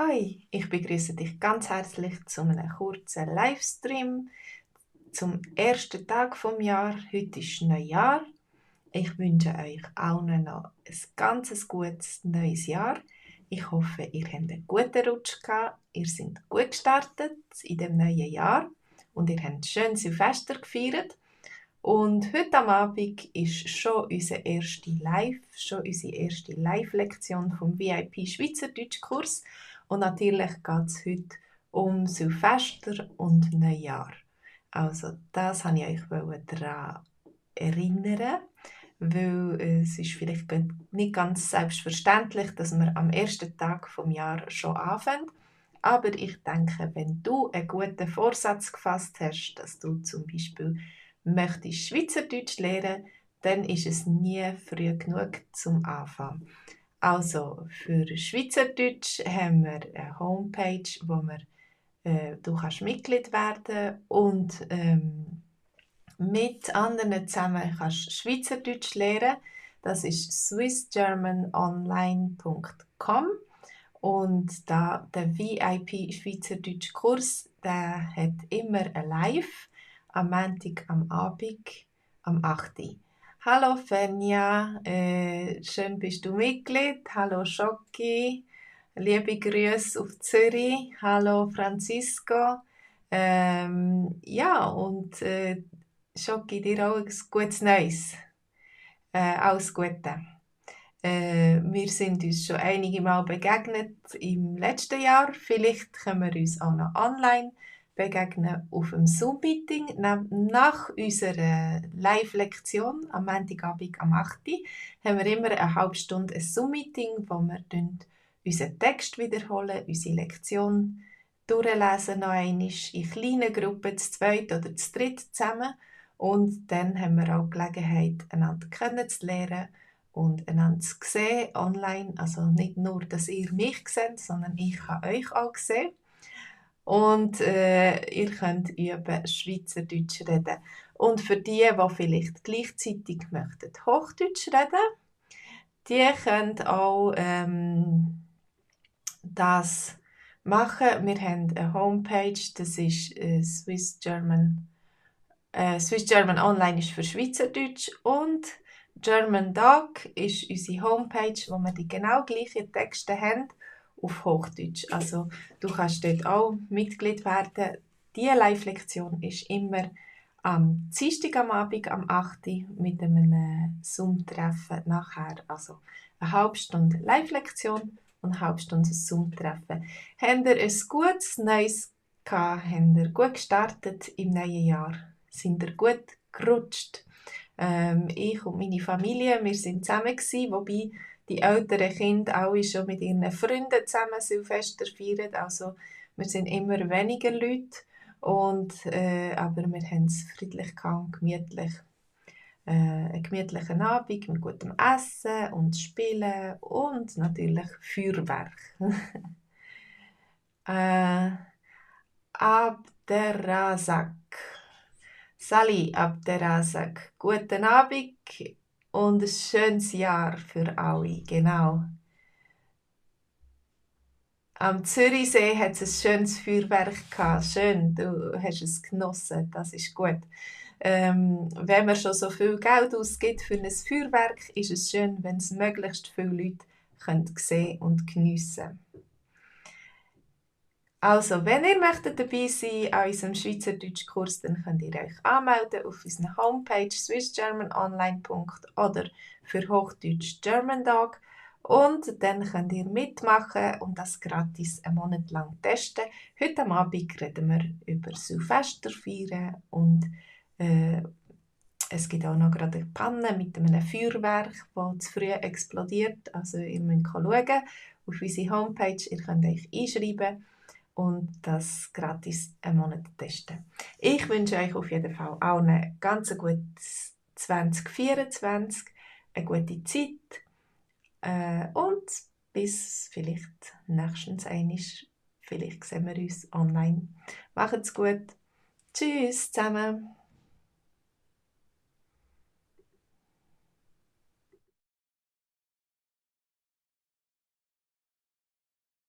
Hi, ich begrüße dich ganz herzlich zu einem kurzen Livestream zum ersten Tag vom Jahr. Heute ist Neujahr. Ich wünsche euch allen noch ein ganz gutes neues Jahr. Ich hoffe, ihr habt einen guten Rutsch gehabt. Ihr seid gut gestartet in dem neuen Jahr und ihr habt schön Silvester gefeiert. Und heute am Abend ist schon unsere erste Live-Lektion vom VIP Schweizerdeutsch-Kurs. Und natürlich geht es heute um Silvester und Neujahr. Also das wollte ich euch daran erinnern, weil es ist vielleicht nicht ganz selbstverständlich, dass wir am ersten Tag vom Jahr schon anfangen. Aber ich denke, wenn du einen guten Vorsatz gefasst hast, dass du zum Beispiel möchtest Schweizerdeutsch lernen, dann ist es nie früh genug zum Anfang. Also für Schweizerdeutsch haben wir eine Homepage, wo du kannst Mitglied werden und mit anderen zusammen kannst Schweizerdeutsch lernen. Das ist swissgermanonline.com und der VIP Schweizerdeutsch Kurs, der hat immer ein Live am Montag am Abend am 8. Uhr. Hallo Fenja, schön bist du Mitglied. Hallo Schocki, liebe Grüße auf Zürich. Hallo Francisco. Ja, und Schocki, dir auch ein gutes Neues. Alles Gute. Wir sind uns schon einige Mal begegnet im letzten Jahr. Vielleicht können wir uns auch noch online begegnen auf einem Zoom-Meeting. Nach unserer Live-Lektion am Montagabend am 8. Uhr haben wir immer eine halbe Stunde ein Zoom-Meeting, wo wir unseren Text wiederholen, unsere Lektion durchlesen noch einmal in kleinen Gruppen, zu zweit oder zu dritt zusammen. Und dann haben wir auch die Gelegenheit, einander kennenzulernen und einander zu sehen online. Also nicht nur, dass ihr mich seht, sondern ich kann euch auch sehen. Und ihr könnt üben Schweizerdeutsch reden. Und für die vielleicht gleichzeitig möchten Hochdeutsch reden, die können auch das machen. Wir haben eine Homepage, das ist Swiss German Online ist für Schweizerdeutsch und German Dog ist unsere Homepage, wo wir die genau gleichen Texte haben auf Hochdeutsch. Also du kannst dort auch Mitglied werden. Die Live-Lektion ist immer am Dienstag am Abend am 8. Uhr mit einem Zoom-Treffen nachher. Also eine halbe Stunde Live-Lektion und eine halbe Stunde Zoom-Treffen. Habt ihr ein gutes Neues gehabt? Habt ihr gut gestartet im neuen Jahr? Sind ihr gut gerutscht? Ich und meine Familie, wir sind zusammen gewesen, wobei die älteren Kinder alle schon mit ihren Freunden zusammen Silvester feiern. Also wir sind immer weniger Leute, aber wir haben es friedlich und gemütlich. Einen gemütlichen Abend mit gutem Essen und Spielen und natürlich Feuerwerk. Abderrazak. Sali Abderrazak. Guten Abend und ein schönes Jahr für alle. Genau. Am Zürichsee hat es ein schönes Feuerwerk gehabt. Schön, du hast es genossen. Das ist gut. Wenn man schon so viel Geld ausgibt für ein Feuerwerk, ist es schön, wenn es möglichst viele Leute sehen und geniessen können. Also, wenn ihr möchtet dabei sein an unserem Schweizerdeutsch-Kurs, dann könnt ihr euch anmelden auf unserer Homepage swissgermanonline.com oder für Hochdeutsch German Dog. Und dann könnt ihr mitmachen und das gratis einen Monat lang testen. Heute Abend reden wir über Silvester feiern und es gibt auch noch gerade eine Panne mit einem Feuerwerk, das zu früh explodiert. Also ihr müsst schauen auf unsere Homepage, ihr könnt euch einschreiben und das gratis einen Monat testen. Ich wünsche euch auf jeden Fall allen ein ganz gutes 2024, eine gute Zeit und bis vielleicht nächstens einmal. Vielleicht sehen wir uns online. Macht's gut. Tschüss zusammen.